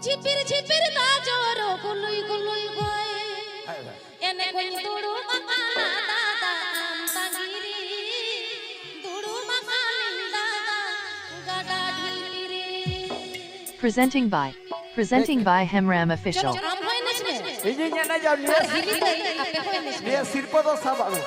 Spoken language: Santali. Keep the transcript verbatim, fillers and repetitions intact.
ᱡᱷᱤᱯᱤᱨ ᱡᱷᱤᱯᱤᱨ ᱫᱟᱜ ᱡᱚᱨᱚ ᱜᱩᱞᱩᱭ ᱜᱩᱞᱩᱭ ᱦᱚᱭ᱾ ᱮᱱᱮ ᱠᱚᱧ ᱫᱩᱲᱩᱵ ᱟᱠᱟᱱᱟ ᱫᱟᱫᱟ ᱟᱢ ᱛᱟᱺᱜᱤ ᱨᱮ᱾ ᱫᱩᱲᱩᱵ ᱟᱠᱟᱱᱟᱹᱧ ᱫᱟᱫᱟ ᱜᱟᱰᱟ ᱰᱷᱤᱯᱤ ᱨᱮ᱾ Presenting by, presenting by Hemram Official. ᱟᱢ ᱦᱚᱸ ᱮᱱᱮᱡ ᱢᱮ᱾ ᱤᱧᱤᱧ ᱮᱱᱮᱡᱟ, ᱱᱤᱭᱟᱹ, ᱟᱨ ᱦᱤᱞᱤ ᱫᱟᱹᱭ, ᱟᱯᱮ ᱦᱚᱸ ᱮᱱᱮᱡ ᱢᱮ᱾ ᱱᱤᱭᱟᱹ ᱥᱤᱨᱯᱟᱹ ᱫᱚ ᱥᱟᱵᱟᱜ ᱢᱮ᱾